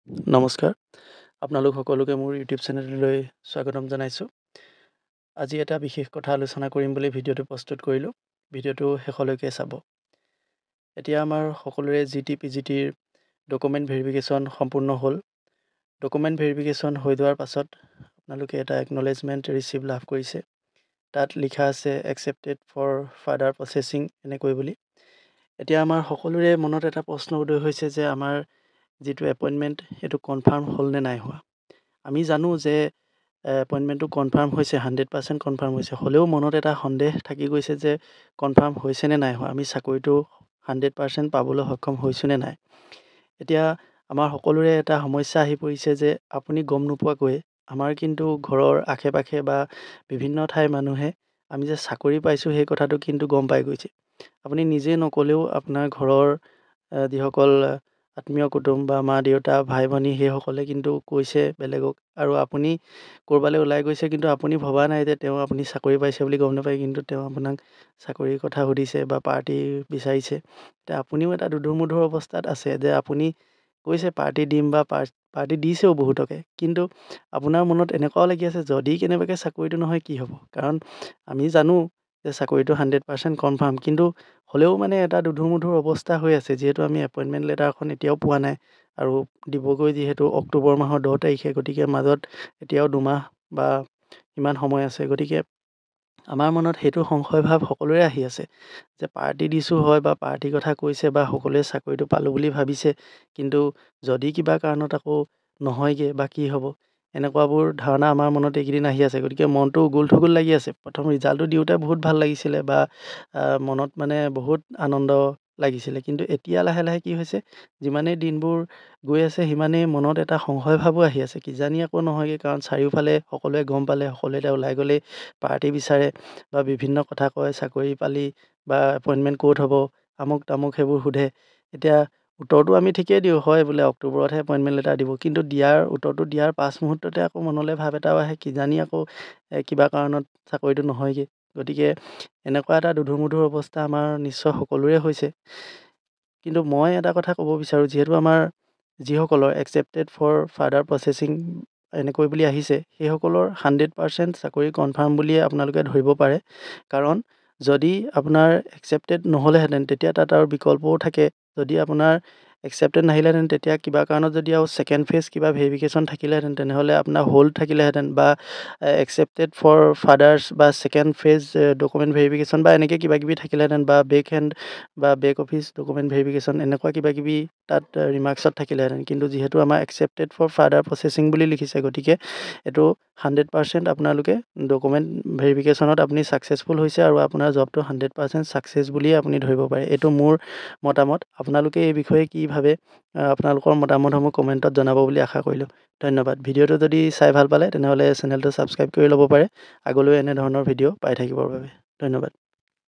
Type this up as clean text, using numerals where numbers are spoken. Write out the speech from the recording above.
নমস্কাৰ, আপোনালোক সকলোকে মোৰ ইউটিউব চেনেললৈ স্বাগতম জনাইছোঁ। আজি এটা বিশেষ কথা আলোচনা কৰিম বুলি ভিডিঅ'টো প্ৰস্তুত কৰিলোঁ। ভিডিঅ'টো শেষলৈকে চাব। এতিয়া আমাৰ সকলোৰে জি টি, পি জি টিৰ ডকুমেণ্ট ভেৰিফিকেশ্যন সম্পূৰ্ণ হ'ল। ডকুমেণ্ট ভেৰিফিকেশ্যন হৈ যোৱাৰ পাছত আপোনালোকে এটা একনলেজমেণ্ট ৰিচিপ্ট লাভ কৰিছে। তাত লিখা আছে "একচেপ্টেড ফৰ ফাৰ্ডাৰ প্ৰচেছিং" এনেকৈ বুলি। এতিয়া আমাৰ সকলোৰে মনত এটা প্ৰশ্ন উদয় হৈছে যে আমাৰ যিটো এপইণ্টমেণ্ট, সেইটো কনফাৰ্ম হ'ল নে নাই হোৱা। আমি জানো যে এপইণ্টমেণ্টটো কনফাৰ্ম হৈছে, 100% কনফাৰ্ম হৈছে। হ'লেও মনত এটা সন্দেহ থাকি গৈছে যে কনফাৰ্ম হৈছে নে নাই হোৱা, আমি চাকৰিটো 100% পাবলৈ সক্ষম হৈছোঁ নে নাই। এতিয়া আমাৰ সকলোৰে এটা সমস্যা আহি পৰিছে যে আপুনি গম নোপোৱাকৈয়ে আমাৰ কিন্তু ঘৰৰ আশে পাশে বা বিভিন্ন ঠাইৰ মানুহে আমি যে চাকৰি পাইছোঁ, সেই কথাটো কিন্তু গম পাই গৈছে। আপুনি নিজে নক'লেও আপোনাৰ ঘৰৰ যিসকল আত্মীয় কুটুম বা মা দেউতা, ভাই ভনী, সেইসকলে কিন্তু কৈছে বেলেগক। আৰু আপুনি ক'ৰবালৈ ওলাই গৈছে, কিন্তু আপুনি ভবা নাই যে তেওঁ আপুনি চাকৰি পাইছে বুলি গম নাপায়, কিন্তু তেওঁ আপোনাক চাকৰিৰ কথা সুধিছে বা পাৰ্টি বিচাৰিছে। এতিয়া আপুনিও এটা দোধোৰ মোধোৰ অৱস্থাত আছে যে আপুনি কৈছে পাৰ্টি দিম বা পাৰ্টি দিছেও বহুতকে, কিন্তু আপোনাৰ মনত এনেকুৱাও লাগি আছে, যদি কেনেবাকৈ চাকৰিটো নহয় কি হ'ব? কাৰণ আমি জানো যে চাকৰিটো 100% কনফাৰ্ম, কিন্তু হ'লেও মানে এটা দোধোৰ মোধোৰ অৱস্থা হৈ আছে, যিহেতু আমি এপইণ্টমেণ্ট লেটাৰখন এতিয়াও পোৱা নাই আৰু দিবগৈ যিহেতু অক্টোবৰ মাহৰ 10 তাৰিখে। গতিকে মাজত এতিয়াও 2 মাহ বা ইমান সময় আছে। গতিকে আমাৰ মনত সেইটো সংশয় ভাৱ সকলোৰে আহি আছে যে পাৰ্টি দিছোঁ হয় বা পাৰ্টিৰ কথা কৈছে বা সকলোৱে চাকৰিটো পালোঁ বুলি ভাবিছে, কিন্তু যদি কিবা কাৰণত আকৌ নহয়গৈ বা কি হ'ব, এনেকুৱাবোৰ ধাৰণা আমাৰ মনত এইকেইদিন আহি আছে। গতিকে মনটো উগুল থুগুল লাগি আছে। প্ৰথম ৰিজাল্টটো দিওঁতে বহুত ভাল লাগিছিলে বা মনত মানে বহুত আনন্দ লাগিছিলে, কিন্তু এতিয়া লাহে লাহে কি হৈছে, যিমানেই দিনবোৰ গৈ আছে সিমানেই মনত এটা সংশয় ভাৱো আহি আছে, কিজানি আকৌ নহয়গৈ। কাৰণ চাৰিওফালে সকলোৱে গম পালে, সকলোৱে এতিয়া ওলাই গ'লেই পাৰ্টি বিচাৰে বা বিভিন্ন কথা কয়, চাকৰি পালি বা এপইণ্টমেণ্ট ক'ত হ'ব, আমুক তামুক সেইবোৰ সোধে। এতিয়া উত্তৰটো আমি ঠিকেই দিওঁ, হয় বোলে অক্টোবৰতহে এপইণ্টমেণ্ট লেটাৰ দিব। কিন্তু দিয়াৰ উত্তৰটো দিয়াৰ পাছ মুহূৰ্ততে আকৌ মনলৈ ভাৱ এটাও আহে, কিজানি আকৌ কিবা কাৰণত চাকৰিটো নহয়গৈ। গতিকে এনেকুৱা এটা দোধোৰ মোধোৰ অৱস্থা আমাৰ নিশ্চয় সকলোৰে হৈছে। কিন্তু মই এটা কথা ক'ব বিচাৰোঁ, যিহেতু আমাৰ যিসকলৰ একচেপ্টেড ফৰ ফাৰ্ডাৰ প্ৰচেছিং এনেকৈ বুলি আহিছে, সেইসকলৰ 100% চাকৰি কনফাৰ্ম বুলিয়ে আপোনালোকে ধৰিব পাৰে। কাৰণ যদি আপোনাৰ একচেপ্টেড নহ'লেহেঁতেন, তেতিয়া তাত আৰু বিকল্পও থাকে। যদি আপোনাৰ একচেপ্টেড নাহিলেহেঁতেন, তেতিয়া কিবা কাৰণত যদি আৰু ছেকেণ্ড ফেজ কিবা ভেৰিফিকেশ্যন থাকিলেহেঁতেন, তেনেহ'লে আপোনাৰ হ'ল্ড থাকিলেহেঁতেন বা একচেপ্টেড ফৰ ফাৰ্ডাৰ্ছ বা ছেকেণ্ড ফেজ ডকুমেণ্ট ভেৰিফিকেশ্যন বা এনেকৈ কিবা কিবি থাকিলেহেঁতেন বা বেক হেণ্ড বা বেক অফিচ ডকুমেণ্ট ভেৰিফিকেশ্যন এনেকুৱা কিবা কিবি তাত ৰিমাৰ্কছত থাকিলেহেঁতেন। কিন্তু যিহেতু আমাৰ একচেপ্টেড ফৰ ফাৰ্ডাৰ প্ৰচেছিং বুলি লিখিছে, গতিকে এইটো 100% আপোনালোকে ডকুমেণ্ট ভেৰিফিকেশ্যনত আপুনি ছাকচেছফুল হৈছে আৰু আপোনাৰ জবটো 100% ছাকচেছ বুলিয়ে আপুনি ধৰিব পাৰে। এইটো মোৰ মতামত। আপোনালোকে এই বিষয়ে কি ভাবে, আপোনালোকৰ মতামতসমূহ কমেণ্টত জনাব বুলি আশা কৰিলোঁ। ধন্যবাদ। ভিডিঅ'টো যদি চাই ভাল পালে, তেনেহ'লে চেনেলটো ছাবস্ক্ৰাইব কৰি ল'ব পাৰে আগলৈও এনেধৰণৰ ভিডিঅ' পাই থাকিবৰ বাবে। ধন্যবাদ।